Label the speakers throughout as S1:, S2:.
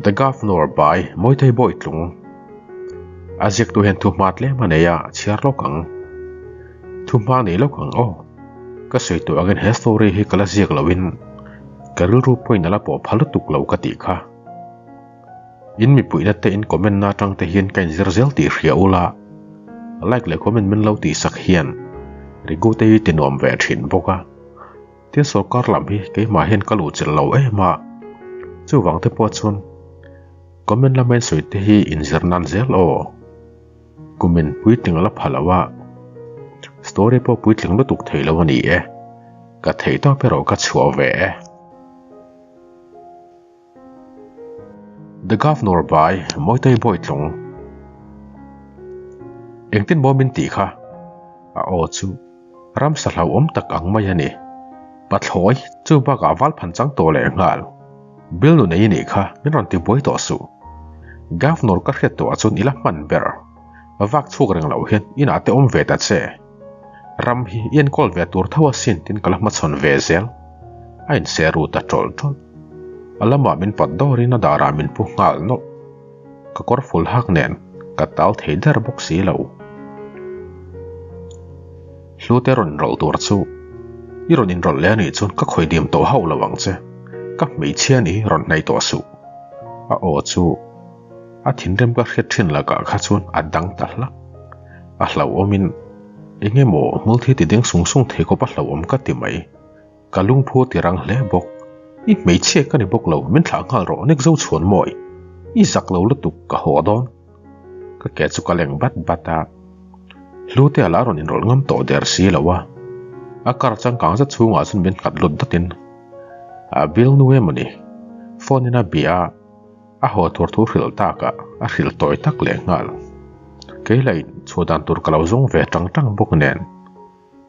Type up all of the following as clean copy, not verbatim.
S1: The Governor by Mawitei Bawitlung A ziaktu hian thuhma tlem a nei a, chhiar lawk ang. Thuhma nei lawk ang aw. Ka sawi tawh angin he story hi ka la ziak loin ka rilru pawhin a la pawh pha lutuk lo ka tih kha. In mipuihna te in comment na atang te hian ka inzir zel tih hria ula, like leh comment min lo tihsak hian Rigu te hi ti nuam ve thin bawk a. Tin sorkar lam hi keimah hian ka luh chelh lo em a, chuvang te pawh chuan comment lama in sawi te hi inzir nan zel aw. Kumin puitling a la pha lo a, story pawh puitling lutuk thei lo a ni e, ka theih tawp erawh ka chhuah ve e. The Governor by Mawitei Bawitlung Engtin maw min tih kha? A aw chu ramsa hlauhawm tak ang mai a ni. Pathlawi, chu bakah val phan chang tawh leh nghal. Bill nu nei i nih kha, min rawn ti buai tawh suh. Governor ka hriat tawhah chuan i la hman ber. Vak chhuak reng loh hian inah te awm ve ta che. Ram hi i enkawl ve tur tho asin tin ka la hmachhawn ve zel. A inse ru ta tawlh tawlh. A lamah min pawt dawrin a darah min pu nghal nawlh. Ka kawr ful hak nen ka tal thei der bawk si lo. Hlute rawn inrawlh tur chu i rawn inrawlh leh anih chuan ka khawi dim tawh hauh lo ang che. Ka hmeichhia ni rawn hnaih tawh suh. A aw chu a thinrim ka hriat thin lakah kha chuan a dang ta hlak. A hlauhawmin eng emaw hmul thi ti ding sung sung thei khawp a hlauhawm ka ti mai. Ka lungphu ti rang hle bawk. I hmeichhia ka ni bawk lo, min thlah nghal rawh nek zo chhuan mawi. I zak lo lutuk ka haw dawn. Ka ke chu ka leng bat bat a. Hlute a la rawn inrawlh ngam tawh der si lo a. A kar changkang zet chhungah chuan min nghat lut datin a bill nu emaw ni phone in a bia a. A haw tur thu hrilh takah a hrilh tawi tak leh nghal. Kei lain chhuah dan tur ka lo zawng ve tang tang bawk nen.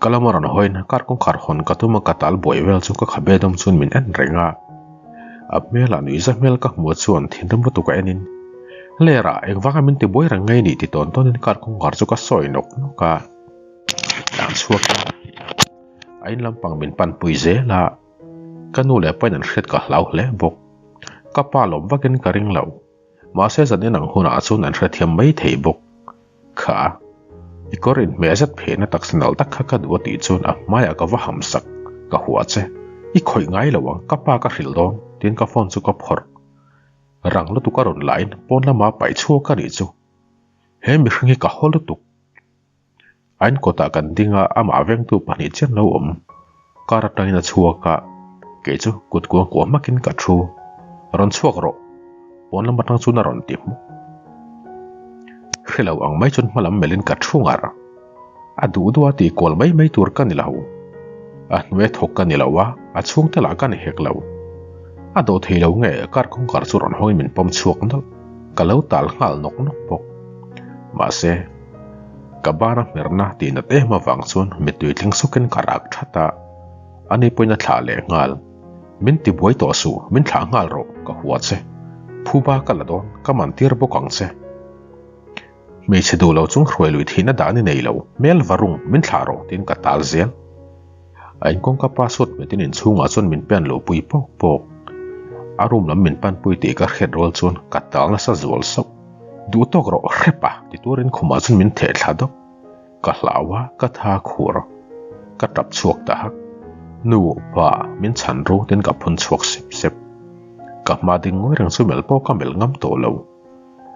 S1: Ka lama rawn hawiin kar kawngkhar hawn ka tum a ka tal buai vel chu ka khabe dawm chuan min en reng a. A hmelah nuihza hmel ka hmuh chuan thinrim lutuk a enin Lera engvanga min ti buai reng ngei nih ti tawn tawnin kar kawngkhar chu ka sawi nawk nawk a. Tlan chhuakin a in lampang min panpui zel a. Ka nu leh pain an hriat ka hlau hle bawk. Ka pa lawm vakin ka ring lo. Mahse zan en ang hunah chuan an hrethiam mai thei bawk. Kha, i kawr inhmeh zet phehna taksa nalh tak kha ka duh a tih chuan a hmaiah ka va ham sak. Ka hua che. I khawih ngai lo ang, ka pa ka hrilh dawn, tiin ka phone chu ka phawrh. Rang lutuk a rawn lahin pawn lama paih chhuak a nih chu. He mihring hi ka haw lutuk. A in kawtah kan ding a, amah vengtu pahnih chian lo awm. Car atangin a chhuak a, kei chu kut kuang kuah hmakin ka thu. Rawn chhuak rawh. Pawn lam atang chuan a rawn ti hmuk. Hre lo ang mai chuan hmalam melhin ka thu ngar. A duh duh a tih kual mai mai tur ka ni lo. A hnuai thawk ka ni lo a, a chhungte lah ka ni hek lo. A dawh thei lo nge car kawngkhar chu rawn hawngin min pawm chhuak nawlh. Ka lo tal nghal nawk nawk bawk. Mahse. Ka bana hmerna tih nat em avang chuan mittui tling sukin ka rak that a, ani pawhin a thlah leh nghal. Min ti buai tawh suh, min thlah nghal rawh, ka hua che. Phuba ka la dawn, ka man tir bawk ang che. Hmeichhe duh lo chung hruai lui thihna dan i nei lo, hmel va rung, min thlah rawh tiin ka tal zel. A in kawngka pa sawt hmetin inchhungah chuan min pen loh pui pawk pawk. A room lam min pan pui tih ka hriat rual chuan ka tal nasa zual sauh. Duh tawk rawh hrep a ti turin khumah chuan min theh thla dawp. Ka hlau a, ka tha khur. Ka tap chhuak ta hak. Nu, pa, min chhan ru tin ka phun chhuak sep sep. Ka hma ding ngawi reng chu melh pawh ka melh ngam tawh lo.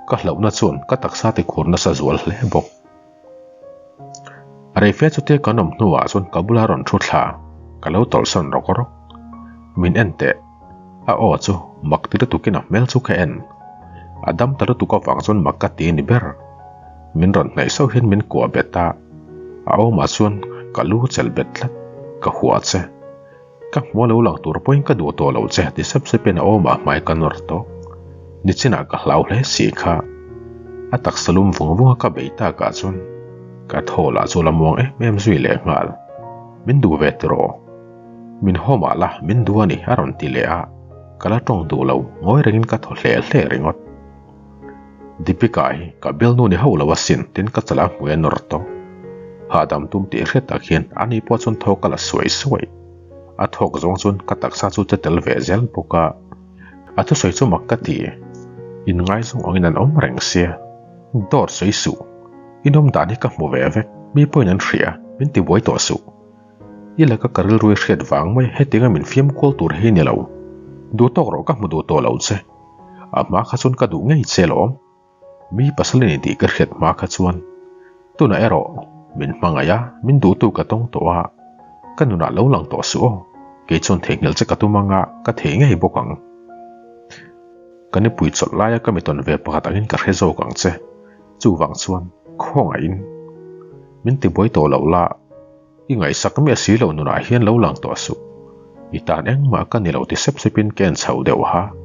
S1: Ka hlauhna chuan ka taksa ti khur nasa zual hle bawk. Reife chutia kan awm hnuah chuan ka bula rawn thu thla ka lo tawlhsawn rawk rawk. Min en teh. A aw chu mak ti lutukin a hmel chu ka en. A dam ta lutuk avang chuan mak ka ti ni ber. Min rawn hnaih sauh hian min kuah bet a, a awmah chuan ka lu chelh bet tlat. Ka hua che. Ka hmuh lo lang tur pawhin ka duh tawh lo che ti sep sepin a awmah hmai ka nawr tawh. Nichinah ka hlau hle si kha. A taksa lum vung vunga ka bei takah chuan ka thaw lah chu la muang em em zui leh nghal. Min duh ve tiraw? Min haw mah la, min duh a ni a rawn ti leh a, ka la tawng duh lo, ngawi rengin ka thaw hle hle ringawt. Deepika hi ka bialnu ni hauh lo asin tiin ka chalah hmui a nawr tawh. Hahdam tum tih hriat tak hian ani pawh chuan thawk a la suai suai. A thawk zawng chuan ka taksa chu che tel ve zel bawk a. A thusawi chu mak ka ti. Inngaizawng angin an awm reng sia. Dawt sawi suh. Inawm dan hi ka hmu ve vek. Mi pawhin an hria. Min tibuai tawh suh. I laka ka rilru i hriat vang mai hetianga min fiam kual tur hi ni lo. Duh tawk rawh ka hmu duh tawh lo che. A hma kha chuan ka duh ngei che lawm. Mi pasal i ni tih ka hriat hma kha chuan. Tunah erawh min hmangaih a, min duhtu ka tawng tawh a, ka nunah lo lang tawh suh aw. Kei chuan theihnghilh che ka tum anga ka thei ngei bawk ang. Ka nipui chawlh laia ka mi tawn ve pakhat angin ka hre zawk ang che. Chuvang chuan khawngaihin min tibuai tawh loh la. I ngaihsak miah si loh nunah hian lo lang tawh suh. I tan engmah ka ni lo ti sep sepin ka en chhoh deuh ha.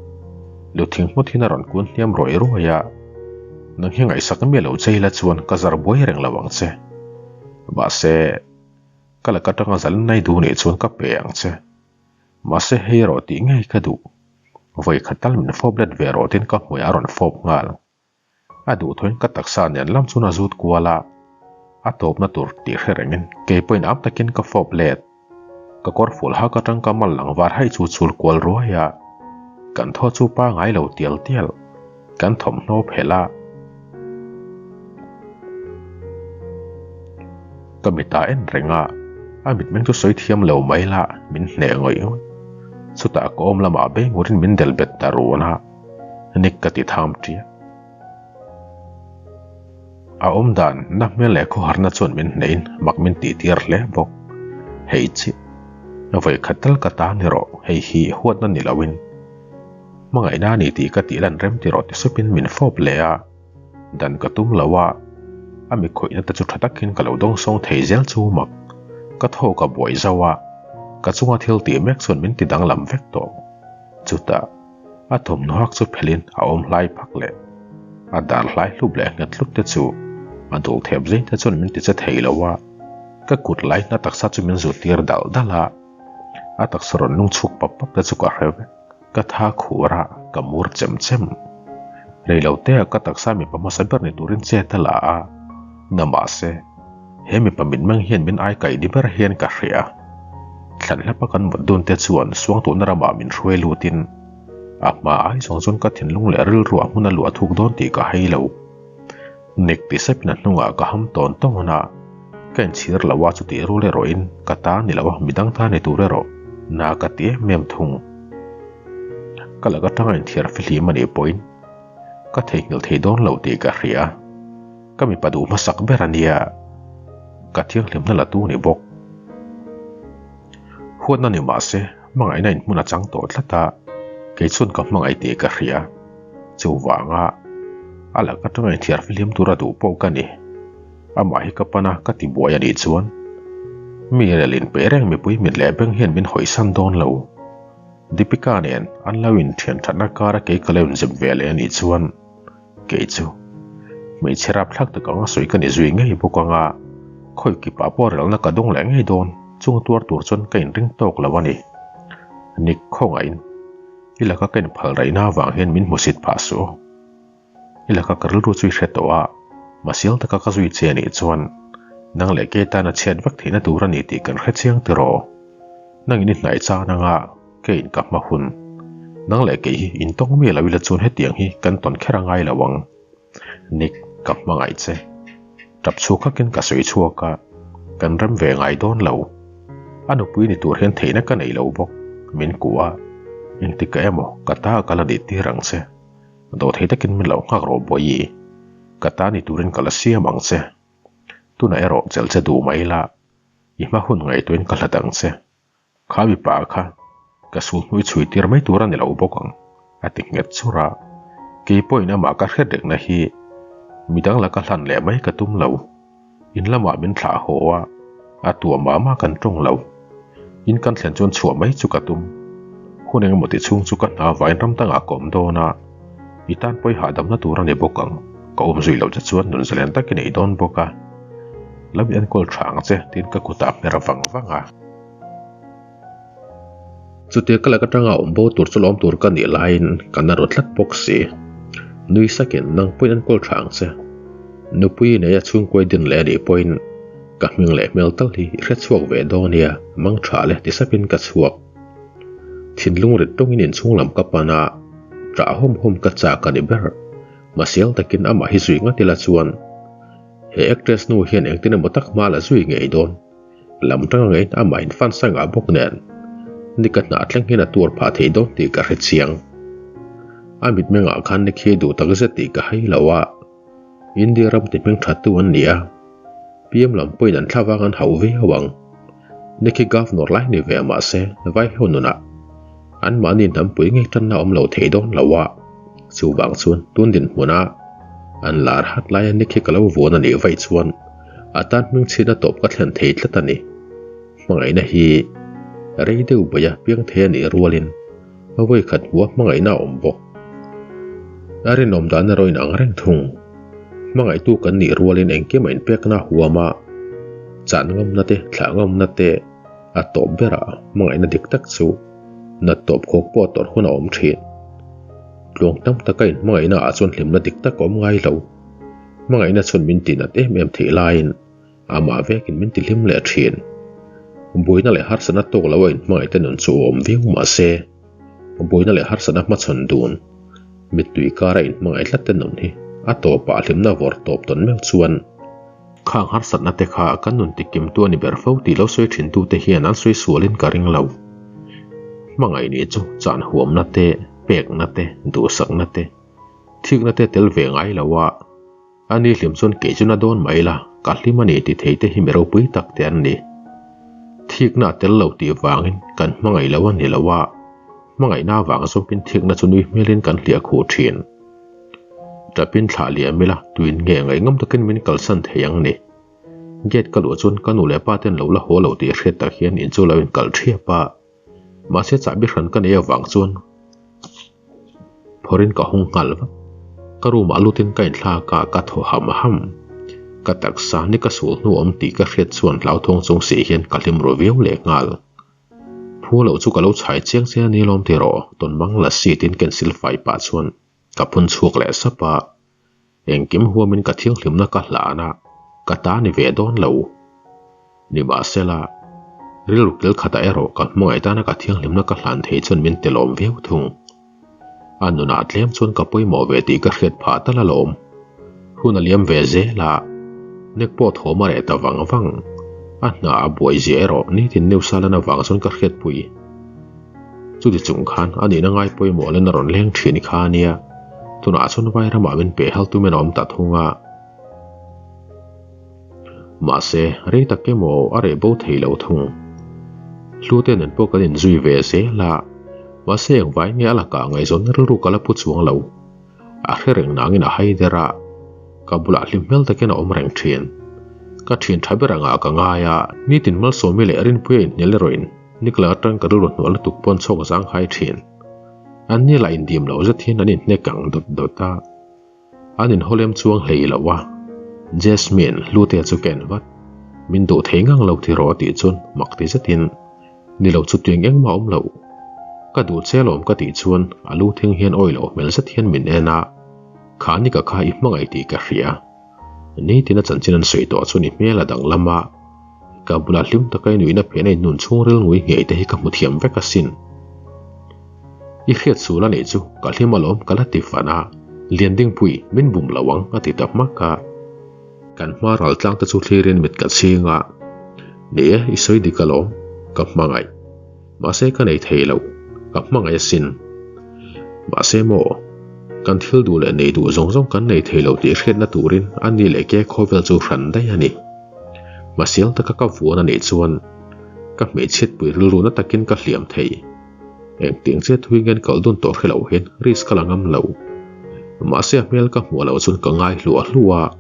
S1: Luthing hmut hian a rawn kun hniam ruai ruai a. Nang hi ngaihsak miah lo che ila chuan ka zar buai reng lo ang che. Mahse, ka laka tanga zalin nai duh nih chuan ka pe ang che. Mahse hei erawh tih ngei ka duh. Vawi khat tal min fawp let ve rawh tin ka hmuiah a rawn fawp nghal. A duhthawin ka taksa nen lam chuan a zut kual a, a tawpna tur tih hre rengin kei pawhin am takin ka fawp let. Ka kawr ful hak atang ka mal lang var haih chu chul kual ruai a, kan thaw chu pangai lo tial tial, kan thawmhnaw phelh a. Ka mit a en reng a, a mitmeng chu sawi thiam lo mai la min hneh ngawih ngawih. Chutah ka awm lamah bei ngurin min del bet ta run a. Nick ka ti tham ṭiak. A awm dan na hmel leh khawharna chuan min hnehin mak min tih tir hle bawk. Hei chiah, vawi khat tal ka ta ni rawh, hei hi huatna ni loin hmangaihna a ni tih ka tih lan rem ti rawh ti supin min fawp leh a, dan ka tum lo a, a mi khawihna te chu ṭha takin ka lo dawngsawng thei zel chu mak. Ka thaw ka buai zauh a, ka chunga thil tih mek chuan min ti danglam vek tawh. Chutah. A thawmhnaw hak chu phelhin a awm hlai phak leh a dar hlai hlup leh nghet hlup te chu a dul thep zing te chuan min ti che thei lo a, ka kut lai a taksa chu min zut tir dalh dalh a, a taksa rawn lung chhuk pap pap te chu ka hre vek, ka tha khur a, ka mur chem chem. Rei lo te ah ka taksa mipa hmasa ber ni turin chet a la a, na mahse he mipa mitmeng hian min ai kaih ni ber hian ka hria. Thlan hlapa kan mut dun te chuan suangtuhna ramah min hruai lutin a hma ai zawng chuan ka thinlung leh rilruah hmun a luah thuk dawn tih ka hai lo. Nik ti sepin a hnungah ka ham tawn tawn a, ka inchhir lo a chutih rul erawhin ka ta ni lo a midang ta ni tur erawh na ka ti em em thung. Ka lak atanga inthiar fihlim a nih pawhin ka theihnghilh thei dawn lo tih ka hria. Ka mipa duh hmasak ber a nia, ka thianghlimna la tu ni bawk. Huatna ni mah se, hmangaihna in hmun a chang tawh tlat a, kei chuan ka hmangaih tih ka hria. Chuvanga a lak atanga inthiar fihlim tura duh pawh ka ni. Amah hi ka pan a, ka ti buai a nih chuan mi rel inpeih reng mipui mit leh beng hian min hawisan dawn lo. Deepika nen an lo inthian thatna kara kei ka lo inzep ve leh a nih chuan Kei chu hmeichhe rapthlak tak anga sawi ka ni zui ngei bawk anga khawi kipah pawh relna ka dawng leh ngei dawn chung tuar tur chuan ka inring tawk lo a ni. Nick khawngaihin i laka ka inphal raihna avang hian min hmusit phah suh aw. I laka ka rilru chu i hre tawh a, masial taka ka zui che anih chuan nang leh kei tana chhiat vek theihna tur a ni tih kan hre chiang tiraw. Nangin i hnaih chan anga Keiin ka hma hun. Nang leh kei hi intawng mi lo ila chuan hetiang hi kan tawn kher a ngai lo ang. Nick, ka hmangaih che. Tap chhuak hakin ka sawi chhuak a, kan rem ve ngai dawn lo. A nupui ni tur hian theihna ka nei lo bawk, min kuh a. Engtik ka emaw ka ta a kal a nih tir ang che. Dawhthei takin min lo nghak rawh Bawihi. Ka ta ni turin ka la siam ang che. Tunah erawh chelh che duh mai la, i hma hun ngaihtuahin ka hlat ang che. Kha mipa kha ka sul hmui chhui tir mai tur a ni lo bawk ang, a ti nghet chur a. Kei pawhin amah ka hriat rengna hi midang laka hlan leh mai ka tum lo. In lamah min thlah haw a, a tuah mah mah kan tawng lo. In kan thlen chuan chhuah mai chu ka tum. Hun engemaw ti chhung chu ka hna vain ram dangah ka awm dawn a, i tan pawi hahdamna tur a ni bawk ang. Ka awm zui loh che chuan nun zalen tak i nei dawn bawk a. Lo i enkawl tha ang che tiin ka kutah hmer vang vang a. Chutia ka lak atanga awm bo tur chu lawm tur ka nih laiin ka na ru tlat bawk si. Nui sakin nang pawhin an kawl tha ang che. Nupui i nei a chhungkuai din leh a nih pawhin ka hming leh hmel tal hi i hre chhuak ve dawn nia, mang tha le ti sapin ka chhuak. Thinlung rit tawngin inchhung lam ka pan a, ṭah hawm hawm ka chak a ni ber. Mahsial takin amah hi zui ngat ila chuan he actress nu hian engtin emaw tak hma la zui ngei dawn. Lam tanga ngeiin amah in fan sa ngah bawk nen ni ka hnah thleng hian a tuar phah thei dawn tih ka hre chiang. A mitmengah khan ni khi duh tak zet tih ka hai lo a, India ram ti hming that tu an ni a, PM lam pawhin an thlavang an hauh viau ang. Ni khi Governor lai ni ve mahse vai ho nunah anmahni hnampui ngei tanna awm lo thei dawn lo a, chuvang chuan tun dinhmuna an lar hat laia ni khi ka lo vuan a nih vaih chuan A tan hmingchhitna tawp ka thlen thei tlat a ni. Hmangaihna hi rei deuh baih a piang thei a nih rualin a vawikhat hmuh a hmangaihna a awm bawk. A rinawm dan erawh in ang reng thung. Hmangaihtu kan nih rualin engkim a inpekna a huam a, chan ngamna te, thlah ngamna te a tawp berah hmangaihna dik tak chu nat tawp khawk pawh a tawrh hun a awm thin. Tluang tam taka inhmangaihna ah chuan hlimna dik tak a awm ngai lo. Hmangaihna chuan min tinat em em theih laiin amah vekin min tihlim leh thin. Buaina leh harsatna tawk lo a inhmangaihte nun chu a awm viau mah se, buaina leh harsatna hmachhawn dun, mittui kara inhmangaih tlatte nun hi a tawpah hlimna vawr tawp tawn meuh chuan khang harsatna te kha kan nun tikimtu a ni ber fo tih lo sawi thintute hian an sawi sualin ka ring lo. Hmangaih nih chu chan huamna te, pekna te, duhsakna te, Thikna te tel ve ngai lo a, a ni hlim chuan kei chu na dawn mai la, ka hlim a ni ti thei te hi mi ropui tak te an ni. Thikna a tel lo tih vangin kan hmangaih lo a ni lo a, hmangaihna avang zawkin thikna chu nui hmelin kan hliah khuh thin. Tapin thlah liam ila tuin nge ngaihngam takin min kalsan thei ang ni. Gate ka luh chuan ka nu leh pa ten lo la haw lo tih hriat tak hian in chu lo inkalh thiap a, mahse chahbi hran ka nei avang chuan Phawrin ka hawng nghal vat. Ka room ah lutin ka inthlak a, ka thaw ham ham. Ka taksa ni ka sul hnu awm tih ka hriat chuan hlauthawng chung si hian ka hlim ru viau leh nghal. Phu loh chu ka lo chhai chiang che a ni lawm tiraw, tawn mang la seat in cancel fai pah chuan ka phun chhuak leh sap a. Engkim huamin ka thianghlimna ka hlan a, ka ta ni ve dawn lo. Nimahsela, rilru kil khatah erawh ka hmangaih tana ka thianghlimna ka hlan thei chuan min telawm viau thung. A nunah tlem chuan ka pawimawh ve tih ka hriat phah tal alawm. Hun a liam ve zel a, nek pawh thawm a reh ta vang vang. A hna a buai zia erawh nitin news a lan avang chuan ka hriatpui. Chuti chung khan a nihna ngai pawimawh len a rawn leng thin kha a nia, tunah chuan vai ramah min peh hal tumin a awm ta thung a. Mahse, rei tak emaw a reh bo thei lo thung. Hlute nen pawh kan inzui ve zel a, mahse engvai nge a lakah ngaihzawnna rilru ka la pu chuang lo. A hre reng nangin a hai der a, ka bulah hlim hmel takin a awm reng thin. Ka thian tha ber angah ka ngai a, nitin Malsawmi leh Rinpuia inhnial erawhin Nicola atang ka rilru hnual lutuk pawn chhawk zang hai thin. An ni lah indim lo zet hian an inhnek ang dawt dawt a, an inhawlem chuang hlei lo a. Jasmine, Hlute chu ka en vat. Min duh thei ngang lo ti rawh a tih chuan mak ti zetin, Ni lo chu tuing engmah awm lo. Ka duh che alawm ka tih chuan a lu thing hian awi loh hmel zet hian min en a, Kha ni ka kha i hmangaih tih ka hria. Nitin a chanchin an sawi tawh chuan i hmel a danglam a, ka bulah hlim taka i nuihna phen a innun chhungril ngui ngei te hi ka hmu thiam vek asin. I hriat sul a nih chu ka hlim alawm ka la ti fan a, Liandingpui min bum lo ang a ti ta hmak a. Kan hma ral tlang te chu thlirin mit ka chhing a, Ni e, i sawi dik alawm, ka hmangaih. Mahse ka nei thei lo, ka hmangaih asin. Mahse maw, kan thil duh leh nei duh zawng zawng kan nei thei lo tih hriatna turin a ni leh ke khawvel chu hran daih a ni. Hmasial taka ka vuan a nih chuan ka hmeichhiatpui rilru na takin ka hliam thei. Engtiang che thui ngen kalh dun tawh hre loh hian risk ka la ngam lo. Mahse a hmel ka hmuh loh chuan ka ngai hluah hluah a,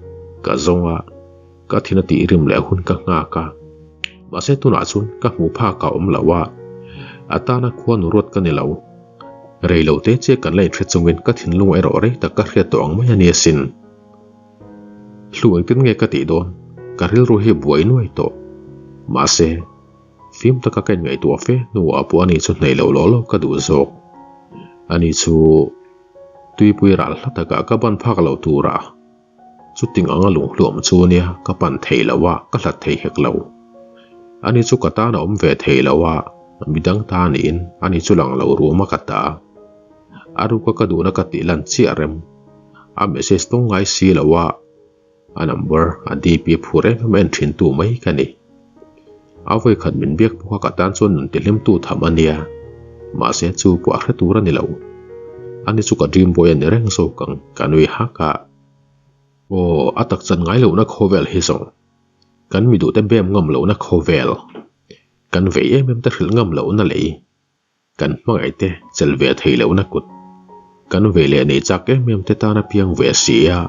S1: ka zawng a, ka thin a tih rim leh hun ka nghak a. Mahse tunah chuan ka hmuh phak a awm lo a, a tana khua nu ruat ka ni lo. Rei lo te che kan la inhre chungin ka thinlung erawh rei tak ka hriat tawh ang mai a ni asin. Hlu engtin nge ka tih dawn? Ka rilru hi buai nuai tawh. Mahse. Fim taka ka inngaihtuah fe hnuah pawh ani chu hnaih loh lawh lawh ka duh zawk. Ani chu. Tuipui ral hla takah ka ban phak loh turah chuting anga lunghluam chu nia ka pan thei lo a, ka hlat thei hek lo. Ani chu ka tan a awm ve thei lo a, midang ta niin ani chu lang lo ruam a ka ta. A ruka ka duhna ka tih lan chiah rem. A message tawng ngai si lo a, a number a DP phur em em a en thin tu mai ka ni. A vawikhat min biak pawh kha ka tan chuan nun tihlimtu tham a nia, mahse chu pawh a hre tur a ni lo. Ani chu ka dream boy a ni reng zawk ang, ka nui hak a. Aw, a tak chan ngai lohna khawvel hi zawng. Kan mi duhte bem ngam lohna khawvel. Kan vei em em te hrilh ngam lohna lei. Kan hmangaihte chelh ve theih lohna kut kan ve leh nei chak em em te tana piang ve si a,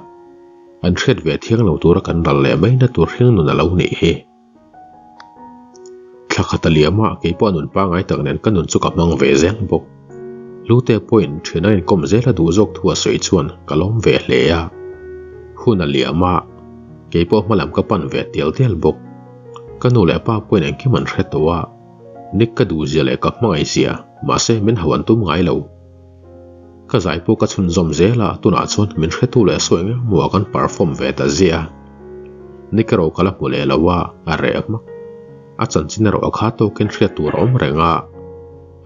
S1: an hriat ve thiang lo tura kan ral leh mai na tur hring nun a lo nih hi. Thla khat a liam a, kei pawh a nun pangngai tak nen ka nun chu ka hmang ve zel bawk. Hlute pawhin thian a inkawm zel a duh zawk thu a sawi chuan ka lawm ve hle a. Hun a liam a, kei pawh hmalam ka pan ve tial tial bawk. Ka nu leh pa pawhin engkim an hre tawh a. Nick ka duh zia leh ka hmangaih zia, mahse min hau an tum ngai lo. Ka zai pawh ka chhunzawm zel a, tunah chuan min hretu leh sawi eng emaw ah kan perform ve ta ziah a. Nick erawh ka la hmu leh lo a, a reh hmak. A chanchin erawh a kha tawkin hriat tur a awm reng a.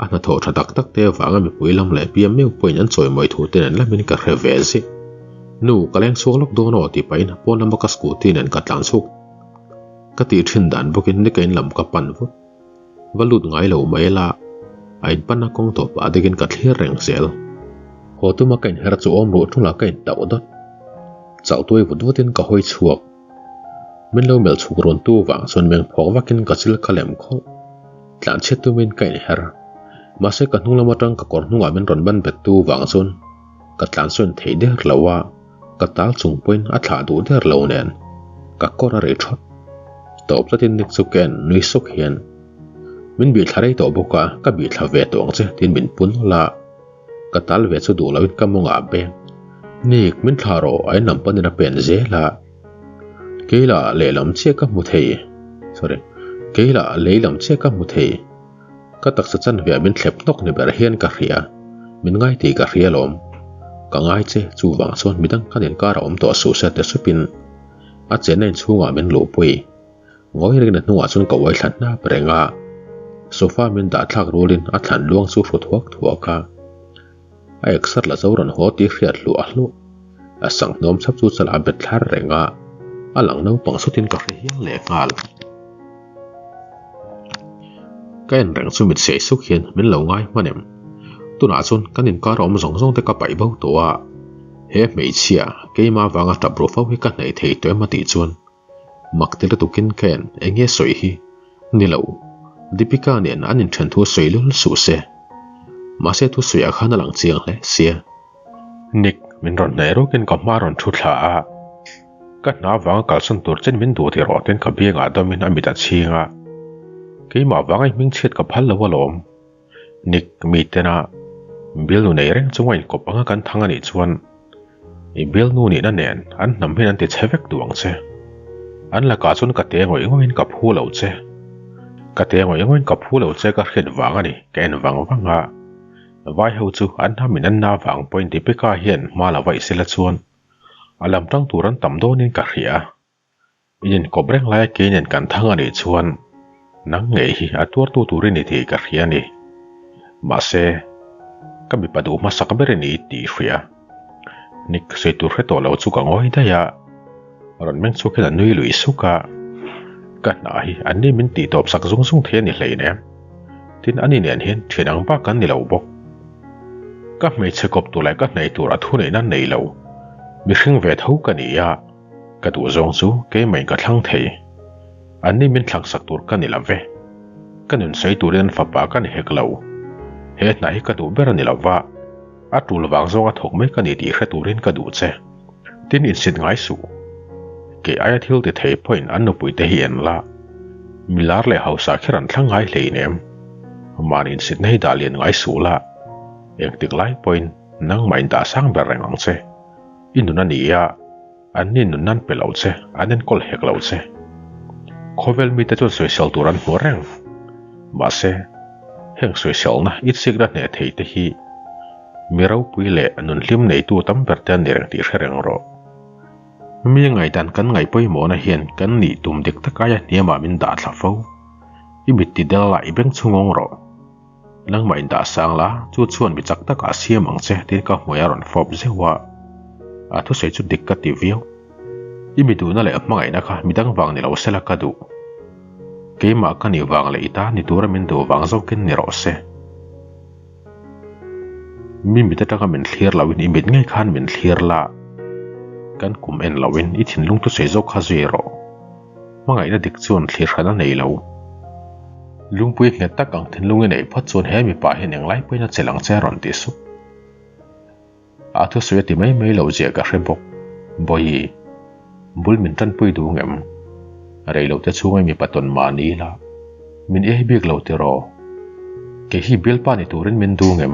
S1: A hnathawh tha tak tak te avanga mipui lam leh piam meuh pawhin an chawimawi thu te nen lamin ka hre ve ziah. Nu, ka leng chhuak lawk dawn aw tih pahin pawn lama ka scooty nen ka tlan chhuak. Ka tih thin dan bawkin ni ka in lam ka pan vut. Va lut ngai lo mai la, a in panna kawng tawh pah dikin ka thlir reng zel. Haw tuma ka inher chu awm ruh ṭulah ka intauh dawt. Chauh tuai vut vutin ka hawi chhuak. Min lo melh chhuk rawn tu vang chuan meng phawk vakin ka chil ka lem khawlh. Tlanchhiat tumin ka inher. Mahse ka hnung lam atang ka kawr hnungah min rawn ban bet tu vang chuan ka tlansawn thei der lo a. Ka tal chung pawhin a thlah duh der lo nen ka kawr a rei thawt. Tawp tlatin Nick chu ka en nui suk hian, Min bih thla rei tawh bawk a, ka bih thla ve tawh ang che tiin min pun nawlh a. Ka tal ve chu duh loin ka mawngah a beng. Nick, min thlah rawh a inlam panin a pen zel a. Keila lehlam chiah ka hmu thei. Sorry. Keila leilam chiah ka hmu thei. Ka taksa chanve ah min thlep hnawk ni ber hian ka hria, min ngai tih ka hria alawm. Ka ngai che, chuvang chuan midang kan inkar a awm tawh suh se ti supin a chenna inchhungah min luhpui. Ngawi rengin a hnungah chuan ka uai thla hnap reng a, sofa min dah thlak rulin a thlan luang chu hru thuak thuak a. A exer la zo rawn haw tih hriat hluah a hluah. A sanghnawm chhap chu chal a bet thlar reng a, a lang naupang sutin ka hre hial lehnghal. Ka en reng chu mit sei suk hian min lo ngai hman em? Tunah chuan kan inkar awm zawng zawng te ka paih bo tawh a, he hmeichhia keimah avanga tap ru fo hi ka hnaih thei tawh em a tih chuan mak ti lutukin ka en eng nge sawi hi ni lo, Deepika nen an inthen thu sawi lul suh se, mahse thusawiah khan a lang chiang hle sia. Nick min rawn hnaih rukin ka hma rawn thu thla a. Ka hna vanga kalsan tur chen min duh tih rawh ten ka biangah dawmin a mit a chhing a. Keimah vanga i hmingchhiat ka phal lo alawm. Nick mi tena bialnu nei reng chunga inkawp anga kan thang anih chuan i bialnu nihna nen an hnam hian an ti chhe vek duh ang che. An lakah chuan ka te ngawih ngawih in ka phu lo che. Ka te ngawih ngawih in ka phu lo che ka hriat vang a ni ka en vang vang a. Vai ho chu an hnam in an na vang pawhin Deepika hian hma la vaih sela chuan A lam tang tur an tam dawnin ka hria. In inkawp reng laia kei nen kan thang a nih chuan nang ngei hi a tuartu tur i ni tih ka hria a ni. Mahse, ka mipa duh hmasak ber i ni tih i hria. Nick sawi tur hre tawh lo chu ka ngawi daih a, rawn meng chhuak hian a nui lui suk a. Ka hna hi an ni min tih tawp sak zung zung thei a ni hleinem. Tin, ani nen hian thian ang bak an ni lo bawk. Ka hmeichhe kawp tur leh ka hnaih tur a thuneihna nei lo. Mihring ve tho ka ni a, ka duh zawng chu keimah in ka thlang thei. Anni min thlangsak tur ka ni lo ve. Ka nun sawi turin an fapa ka ni hek lo. He hna hi ka duh ber a ni lo va, a tul vang zawnga thawk mai ka ni tih hre turin ka duh che. Tin insit ngai suh. Kei aia thil ti thei pawhin an nupui te hi en la. Milar leh hausa kher an thlang ngai hleinem. Mahni insitna hi dah lian ngai suh la. Engtik lai pawhin nangmah in dah sang ber reng ang che. I nun a ni a, anni nun nan pe lo che, an enkawl hek lo che. Khawvel mite chuan sawisel tur an hmu reng. Mahse, heng sawiselna, itsikna hneh thei te hi. Mi ropui leh nun hlim neitu tam ber te an ni reng tih hre reng rawh. Mi ngaihdan kan ngaih pawimawhna hian kan nih tum dik tak aia hniamah min dah thla fo. I mit ti del la i beng chhungawng rawh. Nangmah in dah sang la, chu chuan mi chak takah siam ang che tiin ka hmui a rawn fawp zeuh a. A thusawi chu dik ka ti viau. I mi duhna leh hmangaihna kha midang vang ni lo sela ka duh. Keimah ka nih vang leh i ta ni tura min duh vang zawkin ni rawh se. Mi mit atanga min thlir loin i mit ngei khan min thlir la. Kan kum en loin i thinlung thusawi zawk kha zui rawh. Hmangaihna dik chuan thlir hran a nei lo. Lungpui nghet tak ang thinlung i neih phawt chuan he mipa hian englai pawhin a chelh ang che a rawn ti sup. A thusawi a ti mai mai lo zia ka hre bawk. Bawihi, bul min tanpui duh ngem? Rei lo te chhunga mipa tawn mah ni ila, min ei bik lo tiraw? Kei hi bialpa ni turin min duh ngem?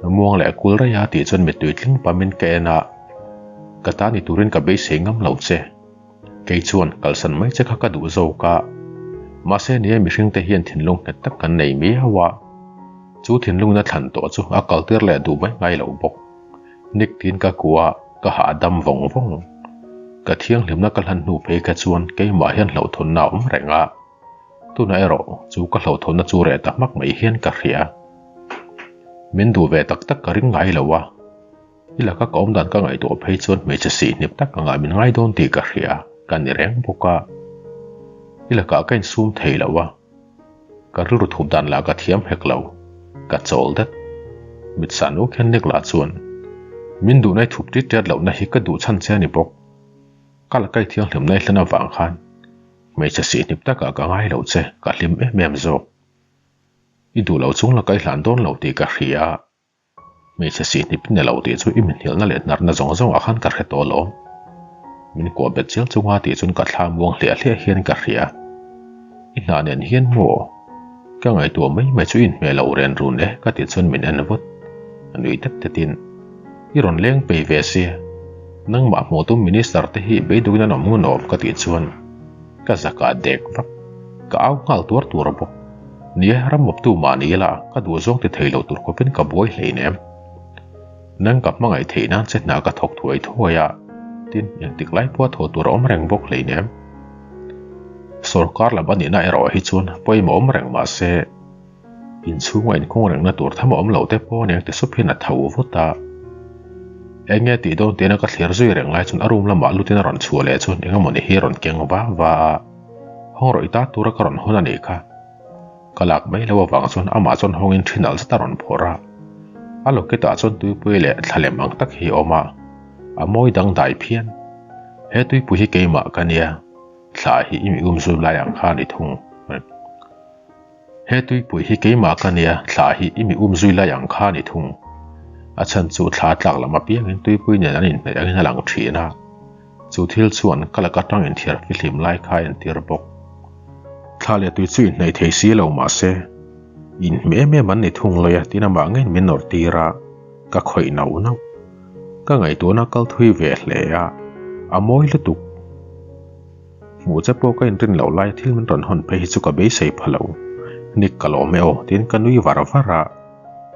S1: Muang leh kul raih a tih chuan mittui tling pamin ka en a, ka ta ni turin ka beisei ngam lo che. Kei chuan kalsan mai che kha ka duh zawk a, mahse nia mihringte hian thinlung nghet tak kan nei miau a, chu thinlungna thlan tawh chu a kaltir leh duh mai ngai lo bawk. Nick tiin ka kuah a, ka hah dam vawng vawng. Ka thianghlimna ka hlan hnu phei kha chuan keimah hian hlauhthawnna a awm reng a, tunah erawh chu ka hlauhthawnna chu reh ta hmak mai hian ka hria. Min duh ve tak tak ka ring ngai lo a. I laka ka awm dan ka ngaihtuah phei chuan hmeichhe sihnip tak angah min ngai dawn tih ka hria, ka ni reng bawk a. I lakah ka insum thei lo a, ka rilru thup dan lah ka thiam hek lo, ka chawl det. Mit san uk hian Nick lah chuan, Min duhna i thup tit tet lohna hi ka duh chhan che a ni bawk. Ka laka i thianghlimna i hlen avang khan hmeichhe sihnip takah ka ngai lo che, ka hlim em em zawk. I duh lo chung laka i hlan dawn lo tih ka hria. Hmeichhe sihnip ni lo tih chu i minhnialna leh hnarna zawng zawngah khan ka hre tawh alawm. Min kuah bet chial chunga tih chuan ka thla muang hliah hliah hian ka hria. I hna nen hian maw? Ka ngaihtuah mai mai chu i inhmeh lo ren run e ka tih chuan min en vut. A nui tet tetin, I rawn leng pei ve si. Nangmah hmuh tum minister te hi beidawin an awm ngun awm ka tih chuan ka zakah dek vak. Ka au nghal tuar tuar bawk. Nia, ram mawptu mah ni ila, ka duh zawng ti thei lo tur khawpin ka buai hleinem. Nang ka hmangaih theih nan che hna ka thawk thuai thuai a, tin, engtik lai pawha thaw tur a awm reng bawk hleinem. Sorkar lam a nihna erawh hi chuan pawimawh awm reng mah se, inchhunga inkhung rengna tur tham a awm loh te pawh aniang ti sup hian a tho vut a. Eng nge tih dawn tina ka thlir zui reng lai chuan a room lamah lutin a rawn chhuah leh chuan engemawni hi a rawn keng va va a. Hawng rawh i ta tura ka rawn hawn a nih kha. Ka lak mai lo avang chuan amah chuan hawngin thin alh zet a rawn phawrh a. A locket-ah chuan tuipui leh thlalem ang tak hi a awm a, a mawi dangdai phian. He tuipui hi keimah ka nia, thla hi i mi um zui lai ang kha a ni thung. He tuipui hi keimah ka nia, thla hi i mi um zui lai ang kha a ni thung. A chhan chu thla tlak lam apiangin tuipui nen an inhnaih angin a lang thin a. Chu thil chuan ka laka tang inthiar fihlim lai kha a entir bawk. Thla leh tui chu inhnaih thei si lo mah se, inhmeh em em an ni thung lawi a tin amah ngeiin min nawrh tir a, ka khawih nauh nauh. Ka ngaihtuahna kal thui ve hle a, a mawi lutuk. Hmuh che pawh ka inrin loh lai thil min rawn hawn phei hi chu ka beisei pha lo. Nick ka lawm e aw tiin ka nui var var a.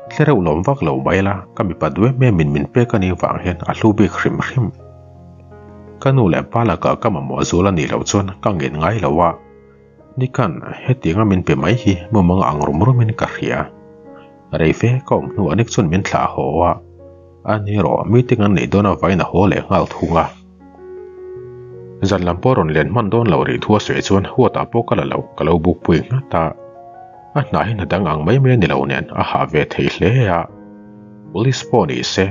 S1: Tle reuh lawm vak lo mai la, ka mipa duh em em in min pek a nih vang hian a hlu bik hrim hrim. Ka nu leh pa lakah ka mamawh zul a nih loh chuan ka ngen ngai lo a, Nick-a'n hetianga min pe mai hi mumang ang rum rumin ka hria. Rei fe ka awm hnuah Nick chuan min thlah haw a, a ni rawh meeting an neih dawn avangin a haw leh nghal thung a. Zan lam pawh rawn len hman dawn loh rih thu a sawi chuan huatah pawh ka la lo, ka lo buk pui nghat a. A hnah hi hna dang ang mai mai a ni lo nen a hah ve thei hle a, police pawh ni se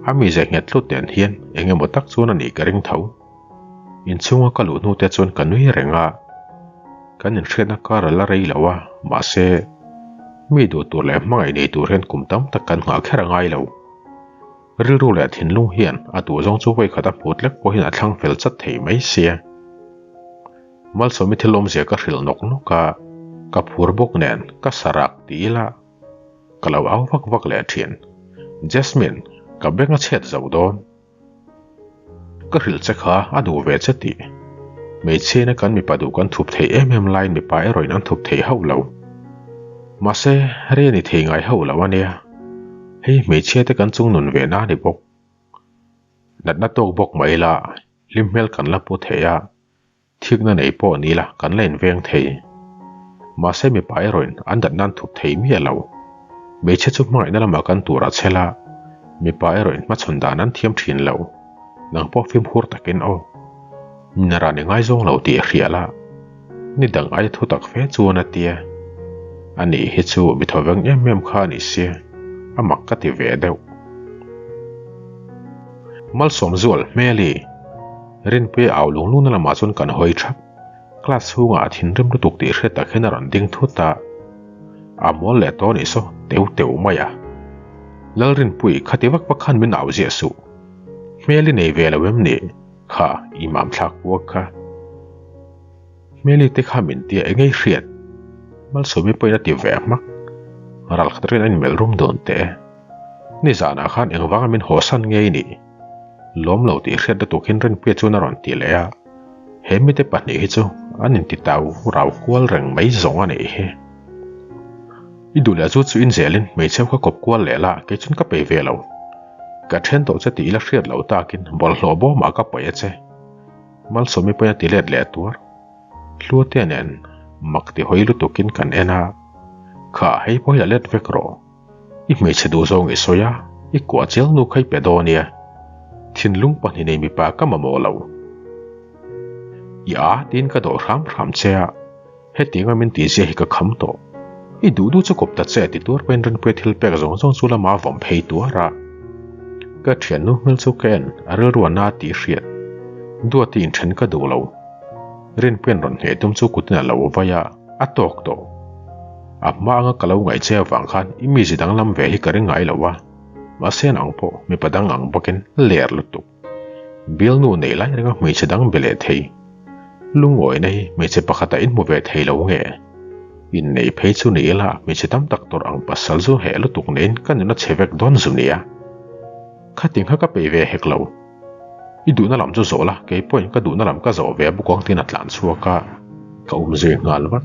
S1: a mize nghet tlut nen hian eng emaw tak chuan a nih ka ring tho. Inchhunga ka luh hnu te chuan ka nui reng a, kan inhriatna kar a la rei lo a, mahse mi duh tur leh hmangaih nei tur hian kum tam tak kan nghah kher a ngai lo. Rilru leh thinlung hian a duh zawng chu vawikhat a hmuh tlek pawhin a thlang fel chat thei mai sia. Malsawmi thil awmzia ka hrilh nawk nawk a, ka phur bawk nen ka sarak ti ila ka lo au vak vak leh thin. Jasmine, ka beng a chhiat zo dawn. Ka hrilh che kha a duh ve che tih. Hmeichhiaina kan mipa duh kan thup thei em em laiin mipa erawhin an thup thei hauh lo. Mahse, rei a ni thei ngai hauh lo a nia. Hei hmeichhia te kan chung nun ve na a ni bawk. Natna tawk bawk mah ila hlim hmel kan la pu thei a, thikna nei pawh ni ila kan la inveng thei. Mahse mipa erawhin an dat nan thup thei miah lo. Hmeichhia chu hmangaihna lamah kan tur a chhel a, mipa erawhin hmachhawn dan an thiam thin lo. Nang pawh fimkhur takin aw. Nara ni ngaizawng lo tih a hria la, ni dang aia thu tak fe chuan a tia. Ani hi chu mi thawveng em em kha a ni sia, a mak ka ti ve deuh. Malsawm zual hmeli, Rinpuia au lung lungna lamah chuan kan hawi thap. Class chhungah a thinrim lutuk tih hriat tak hian a rawn ding thut a, a mual leh tawh a nih saw teu teu mai a. Lalrinpui, khati vak vak khan min au ziah suh. Hmeli nei ve lo em ni? Kha, i mam thlak puak kha. Hmeli te kha min tia eng ei hriat? Malsawmi pawhin a ti ve hmak. Ral khat rin a inmelh rum dawn teh e. Nizanah khan engvanga min hawsan ngei ni? Lawm lo tih hriat lutuk hin Rinpuia chuan a rawn ti leh a. He mite pahnih hi chu an inti tau rau kual reng mai zawng a nih hi. I duh leh chu chu inzelin hmeichhe kha kawp kual leh la, kei chuan ka pei ve lo. Ka then tawh che tih ila hriat loh takin bawlhhlawh bawmah ka paih a che. Malsawmi pawhin a ti let leh tuar. Hluate nen mak ti hawi lutukin kan en a, Kha hei pawh hi la let vek rawh. I hmeichhe duh zawng i sawi a, i kuah chial nu kha i pe dawn nia. Thinlung pahnih nei mipa ka mamawh lo. I a tiin ka dawh hram hram che a. Hetianga min tihzia hi ka kham tawh. I duh duh chu kawp ta che ti tuar pawhin Rinpuia thil pek zawng zawng chu lama vawm phei tuar a. Ka thiannu hmel chu ka en, a rilru a na tih hriat. Duati inthen ka duh lo. Rinpuia'n rawn hneh tum chu kutin a lo vai a, a tawk tawh. A hma anga ka lo ngaih che avang khan i mizi danglam ve hi ka ring ngai lo a, mahse an ang pawh mipa dang ang bawkin ler lutuk. Bialnu nei lai renga hmeichhe dang be leh thei. Lungawina hi hmeichhe pakhatah in hmu ve thei lo nge? Innei phei chu ni ila hmeichhe tam tak tawrh ang pasal zu heh lutuk neiin ka nun a chhe vek dawn zu nia. Khating kha ka peih ve hek lo. I duhna lam chu zawh la, kei pawhin ka duhna lam ka zawh ve a bukawng tiin a tlan chhuak a, ka um zui nghal vat.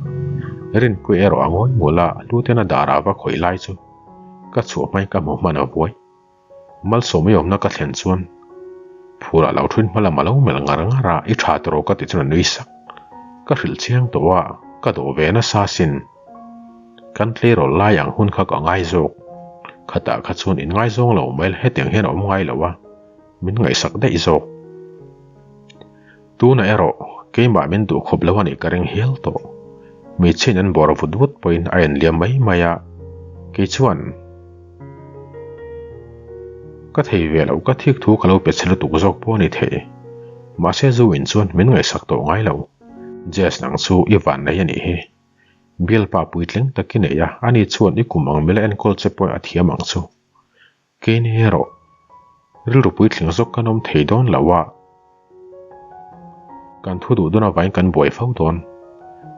S1: Rinpuii erawh a ngawi ngul a, Hluten a darah va khawih lai chu ka chhuah hmain ka hmu hman a buai. Malsawm i awmna ka thlen chuan phurah lo thuin hmalam a lo melh ngar ngar a, i tha tawh ka ti chuan a nui sak. Ka hrilh chiang tawh a, ka dawh ve nasa asin. Kan tleirawl lai ang hun kha ka ngai zawk. Khatah kha chuan in ngaizawng lo mai la hetiang hian a awm ngai lo a, min ngaihsak daih zawk. Tunah erawh keimah min duh khawp lo a nih ka ring hial tawh. Hmeichhiain an bawr vut vut pawhin a enliam mai mai a, kei chuan ka thei ve lo, ka thik thu ka lo pe chhe lutuk zawk pawh a ni thei. Mahse zu in chuan min ngaihsak tawh ngai lo. Jazz nang chu i van nei a nih hi. Bialpa puitling tak i nei a, ani chuan i kum ang mila enkawl che pawhin a thiam ang chu. Keini erawh rilru puitling zawk kan awm thei dawn lo a, kan thu duh dawn avangin kan buai fo dawn.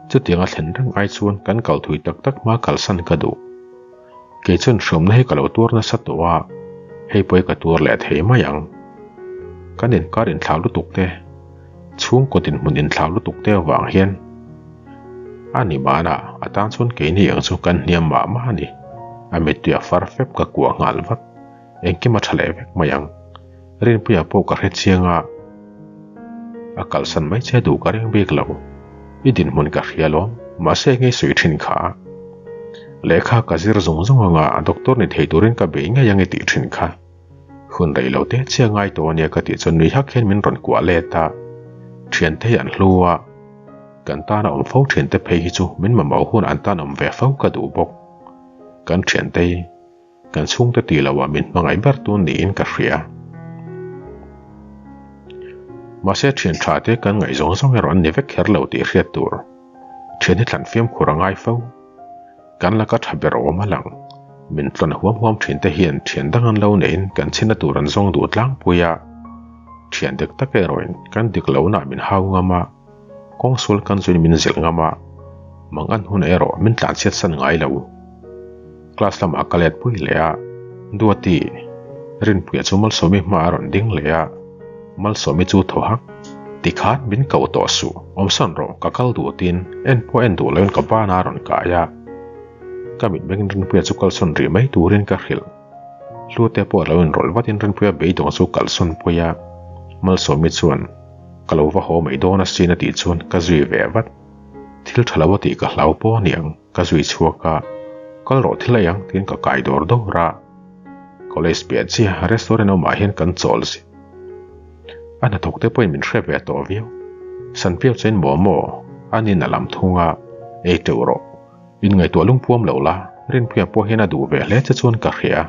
S1: Chutianga thlen reng ai chuan kan kal thui tak tak hma kalsan ka duh. Kei chuan hriawmna hi ka lo tuar nasa tawh a, hei pawh hi ka tuar leh thei mai ang. Kan inkar inthlau lutuk te, chhungkaw dinhmun inthlau lutuk te avang hian A ni mahna, a tan chuan keini ang chu kan hniam mah mah a ni. A mittui a far fep ka kuah nghal vat. Engkim a tha leh vek mai ang. Rinpuia pawh ka hre chiang a, a kalsan mai che duh ka ring bik lo. I dinhmun ka hria lawm, mahse eng ei sawi thin kha. Lehkha ka zir zung zung anga doctor ni thei turin ka bei ngei ang i tih thin kha. Hun rei lo te chiah ngai tawh ania ka tih chuan nui hak hian min rawn kuah let a, thiante hi an hlu a, kan tan a awm fo thiante phei hi chu min mamawh hun an tan awm ve fo ka duh bawk. Kan thiante hi kan chhungte tih loh ah min hmangaih ber tun niin ka hria. Mahse thian tha te kan ngaih zawng zawng erawh an ni vek kher lo tih hriat tur. Thian hi thlan fiamkhur a ngai fo. Kan laka tha ber awm a lang. Min tlawn huam huam thin te hian thian dang an lo neiin kan chhinna tur an zawng duh tlangpui a. Thian dik tak erawhin kan dik lohna min hau ngam a, kawngsual kan zuin min zilh ngam a, mangan hun erawh min tlanchhiat san ngai lo. Class lamah ka let pui leh a, Duati, Rinpuia chu Malsawmi hmaah a rawn ding leh a, Malsawmi chu thaw hak, Tikhan min koh tawh suh, awmsawn rawh, ka kal duh tiin en pawh en duh loin ka bana a rawn kai a. Ka mitmeng Rinpuia chu kalsawn rih mai turin ka hrilh. Hlute pawh a lo inrawlh vatin Rinpuia beidawng chu kalsawn pui a, Malsawmi chuan ka lo va haw mai dawn asin a tih chuan ka zui ve vat. Thil tha lo a tih ka hlau pawh aniang ka zui chhuak a, kal rawh thil ei ang tiin ka kai dawr dawr a. College piah chiah restaurant awmah hian kan chawl zin. A hnathawk te pawhin min hre ve tawh viau. Sanpiau chain maw maw a nin a lam thung a, ei teuh rawh. Inngaihtuah lungpuam lo la, Rinpuia pawh hian a duh ve hle che chuan ka hria.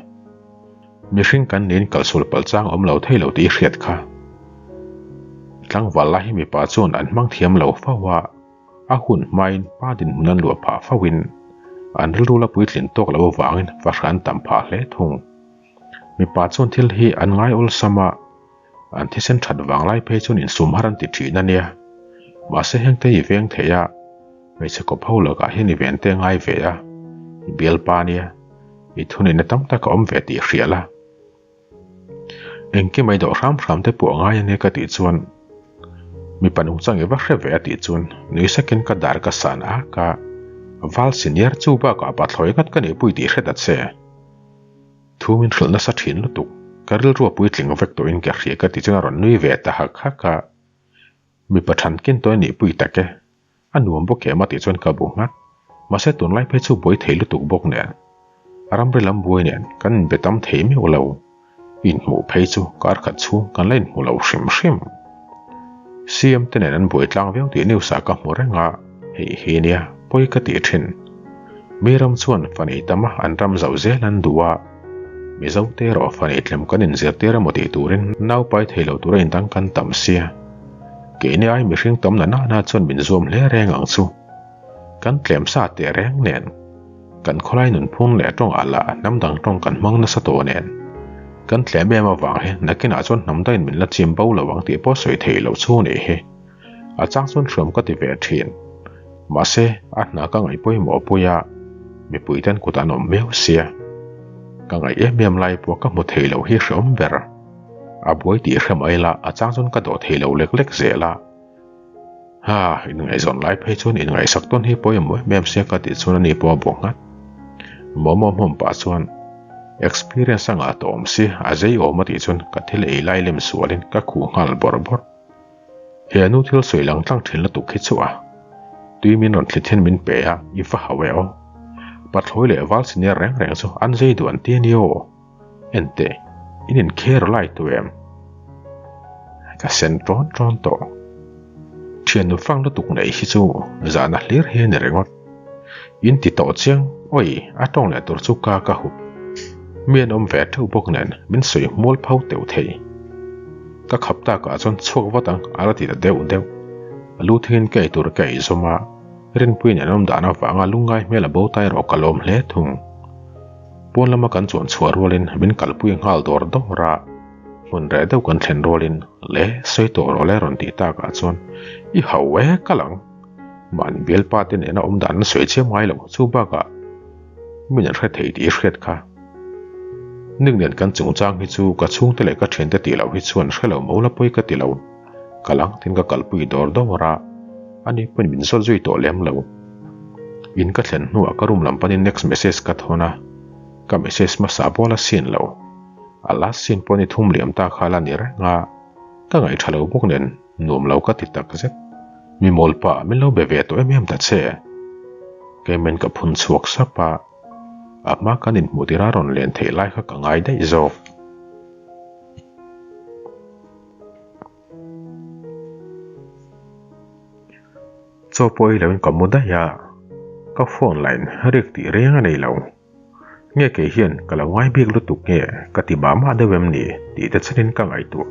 S1: Mihring kan niin kalsual palh chang awm lo thei lo tih i hriat kha. Tlangval lai hi mipa chuan an hmang thiam lo fo a, a hun hmain pa dinhmun an luah phah fo in an rilru la puitlin tawk loh avangin fahra an tam phah hle thung. Mipa chuan thil hi an ngai awlsam a, an thisen that vang lai phei chuan insum har an ti thin a nia. Mahse hengte i veng thei a, hmeichhe kawp ho lakah hian i ven te ngai ve a, i bialpa nia, i thuneihna tam tak a awm ve tih hria la. Engkim ai dawh hram hram te pawh a ngai a nia ka tih chuan mipa nungchang i va hre ve a tih chuan nui sakin ka dar ka san ak a, val senior chu bakah pathlawi ngat ka nihpui tih hre ta che. Thu min hrilh nasa thin lutuk, ka rilru a puitling vek tawhin ka hria ka ti chuan a rawn nui ve ta hak hak a. Mipa thankin tawh i nihpui tak e, a nuam bawk em a tih chuan ka bu nghat. Mahse tunlai phei chu buai thei lutuk bawk nen, ramri lam buai nen kan inbe tam thei meuh lo. Inhmuh phei chu kar khat chhung kan la inhmu lo hrim hrim. CM te nen an buai tlang viau tih news ah ka hmu reng a, hei hi nia pawi ka tih thin. Mi ram chuan fa nei tam a an ram zauh zel an duh a, Mizo te erawh fa nei tlem kan inzirtir emaw tih turin nau pai thei lo tura indang kan tam sia. Keini ai mihring tam na nana chuan min zuam hle reng ang chu. Kan tlem sa teh reng nen. Kan khawlai nunphung leh tawngah lah hnam dang tawng kan hmang nasa tawh nen. Kan tlem em avang hi nakinah chuan hnam dangin min la chim bo lo ang tih pawh sawi theih loh chu nih hi. A chang chuan hriam ka ti ve thin. Mahse, a hna ka ngaih pawimawh pui a, mipui ten kut an awm miau sia. Ka ngaih em em lai pawh ka hmu thei lo hi hreawm ber. A buai tih hre mai la, a chang chuan ka dawh thei lo lek lek zel a. Ha, inngaihzawn lai phei chuan inngaihsak tawn hi pawimawh em em sia ka tih chuan ani pawh a bu nghat. Momo hmawm pah chuan experience a ngah tawh awm si, a zei awm a tih chuan ka thil ei lai lem sualin ka khuh nghal bawrh bawrh. He nu thil sawi lang tlang thin lutuk hi chu a tui min rawn thli then min pe a, i va hau e aw. Pathlawi leh val senior reng reng chu an zei duh an ti a ni aw. Enteh, in inkher lai tu em? Ka sen tawn tawn tawh. Thiannu fang lutuk neih hi chu zahna hlir hi a ni ringawt. In ti tawh chiang, oi, a tawng leh tur chu ka ka hup. Mi an awm ve teuh bawk nen min sawi hmual pho teuh thei. Ka khap takah chuan chhuak vat ang a la ti ta deuh deuh. A lu thingin ka ei tur ka ei zawm a, Rinpuiin an awm dan avanga lungngai hmel a bo ta erawh ka lawm hle thung. Pawn lama kan chuan chhuah rualin min kalpui nghal dawr dawr a, hmun reh deuh kan thlen rualin le sawi tawh rawh le rawn tih takah chuan i hau e ka lang. Mahni bialpa te nena awm dan an sawi chiam ngai lo chu bakah min an hre thei tih i hriat kha. Nik nen kan chungchang hi chu ka chhungte leh ka thiante tih loh hi chuan hre lo mo la pawi ka ti lo. Ka lang tin ka kalpui dawr dawr a, ani pawhin min zawt zui tawh lem lo. In ka thlen hnuah ka room lam panin next message ka thawn a, ka message hmasa pawh la sin lo. A last sin pawh ni thum liam ta kha la ni reng a, ka ngaih tha lo bawk nen nuam lo ka ti tak zet. Mi mawl pah min lo be ve tawh em em ta che. Keimen ka phun chhuak sap a, a hma kan inhmuh tirh a rawn len theih lai kha ka ngai daih zawk. Chaw pawh ei loin ka mu daih a, ka phone line rik tih reng a nei lo. Nge kei hian ka lo ngai bik lutuk nge ka ti mah mah deuh em ni tih te chenin ka ngaihtuah.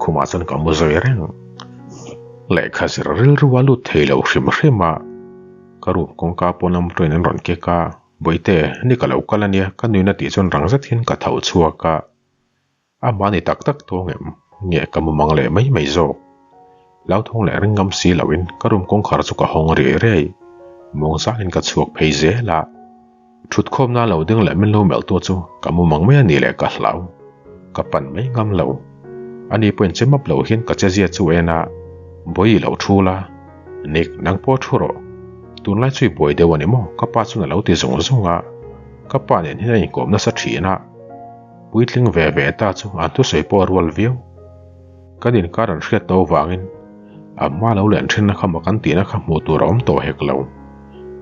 S1: Khumah chuan ka mu zawi reng. Lehkha zir rilru a lut thei lo hrim hrim a, ka room kawngka pawn lam train an rawn kek a, Bawihte, ni ka lo kal a nia ka nuin a tih chuan rang zet hian ka tho chhuak a. A mahni tak tak tawng em? Nge ka mu mang leh mai mai zawk? Lauthawng leh ring ngam si loin ka room kawngkhar chu ka hawng riai riai. Muang zangin ka chhuak phei zel a. Thutkhawmna lo ding leh min lo melh tu chu ka mu mang mai a nih leh ka hlau. Ka pan mai ngam lo. Ani pawhin che map lo hian ka che zia chu en a, Bawi i lo thu la. Nick, nang pawh thu rawh. Tunlai chu i buai deuh a ni maw? Ka pa chuan a lo ti zung zung a. Ka pa nen hian a inkawm nasa thin a. Puitling ve ve ta chu an thusawi pawh a rual viau. Kan inkar an hriat tawh avangin a hma lo len thinna kha mak an tihna kha hmuh tur a awm tawh hek lo.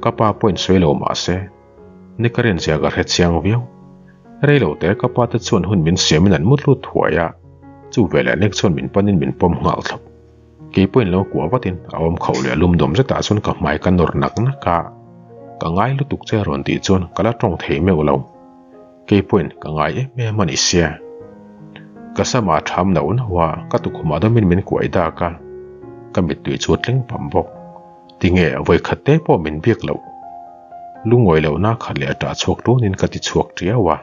S1: Ka pa pawhin sawi lo mah se, ni ka rinzia ka hre chiang viau. Rei lo te ka pa te chuan hun min siamin an mut lut thuai a, chu veleh Nick chuan min panin min pawm nghal thlawp. Kei pawhin lo kuah vatin a awm khauh leh lum dawm zetah chuan ka hmai ka nawr nak nak a, Ka ngai lutuk che a rawn tih chuan ka la tawng thei meuh lo. Kei pawhin ka ngai em em a ni sia. Ka sama a tham nauh nauh a, ka tukhumah dawmin min kuai dak a, ka mittui chu a tling pam bawk. Tinge vawikhat te pawh min biak loh? Lungawi lohna khat leh a ṭah chhuak ṭunin ka ti chhuak ṭiau a.